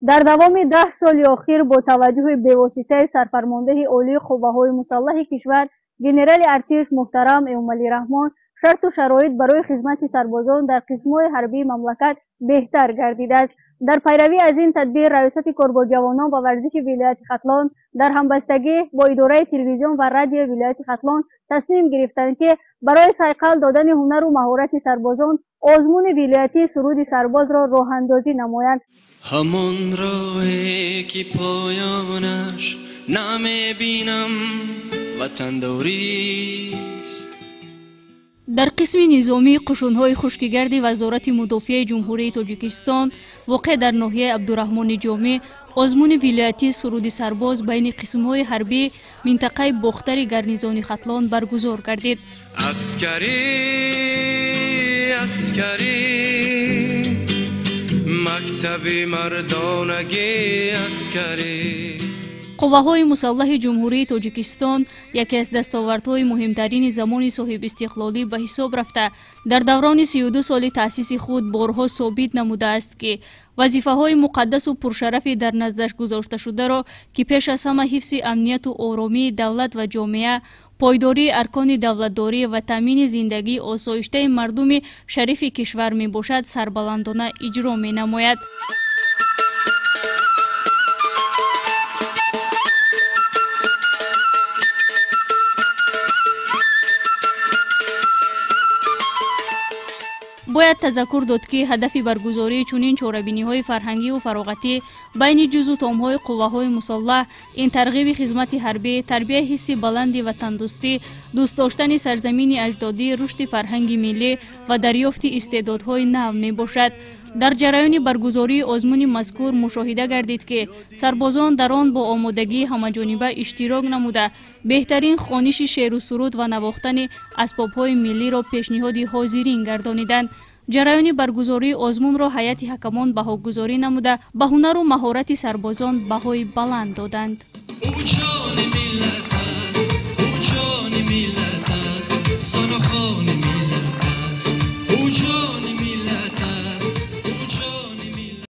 Дар давоми 10 соли охир бо таваҷҷӯҳи бевоситаи сарфармондеҳи олии қувваҳои мусаллаҳи кишвар генерали артиш муҳтарам Эмомалӣ Раҳмон шарту шароит барои хизмати сарбозон дар қисмҳои ҳарбии мамлакат беҳтар гардидааст. Дар пайравӣ аз ин тадбир раёсати кор бо ҷавонон ва варзиши вилояти Хатлон дар ҳамбастагӣ бо идораи телевизион ва радиои вилояти Хатлон тасмим гирифтанд, ки барои сайқал додани ҳунару маҳорати сарбозон озмуни вилоятии суруди сарбозро роҳандозӣ намоянд. Ҳамон роҳе ки поёнаш намебинам ватандорист. Дар қисми низомии қушунҳои хушкигарди Вазорати мудофиаи Ҷумҳурии Тоҷикистон воқеъ дар ноҳияи Абдураҳмони Ҷомӣ озмуни вилоятии суруди сарбоз байни қисмҳои ҳарбии минтақаи Бохтари гарнизони Хатлон баргузор гардид. Аскарӣ, аскарӣ, мактаби мардонагӣ аскарӣ. Қувваҳои мусаллаҳи Ҷумҳурии Тоҷикистон яке аз дастовардҳои муҳимтарини замони соҳибистиқлолӣ ба ҳисоб рафта, дар даврони 32 соли таъсиси худ борҳо собит намудааст, ки вазифаҳои муқаддасу пуршарафи дар наздаш гузошташударо, ки пеш аз ҳама ҳифзи амнияту оромии давлат ва ҷомеа, пойдории аркони давлатдорӣ ва таъмини зиндагии осоиштаи мардуми шарифи кишвар мебошад, сарбаландона иҷро менамояд. Бояд тазаккур дод, ки ҳадафи баргузории чунин чорабиниҳои фарҳангиву фароғатӣ байни ҷузу томҳои қувваҳои мусаллаҳ ин тарғиби хизмати ҳарбӣ, тарбияи ҳисси баланди ватандӯстӣ, дӯст доштани сарзамини аҷдодӣ, рушди фарҳанги миллӣ ва дарёфти истеъдодҳои нав мебошад. Дар ҷараёни баргузории озмуни мазкур мушоҳида гардид, ки сарбозон дар он бо омодагии ҳамаҷониба иштирок намуда, беҳтарин хониши шеъру суруд ва навохтани асбобҳои миллиро пешниҳоди ҳозирин гардониданд. Ҷараёни баргузории озмунро ҳайати ҳакамон баҳогузорӣ намуда, ба ҳунару маҳорати сарбозон баҳои баланд доданд.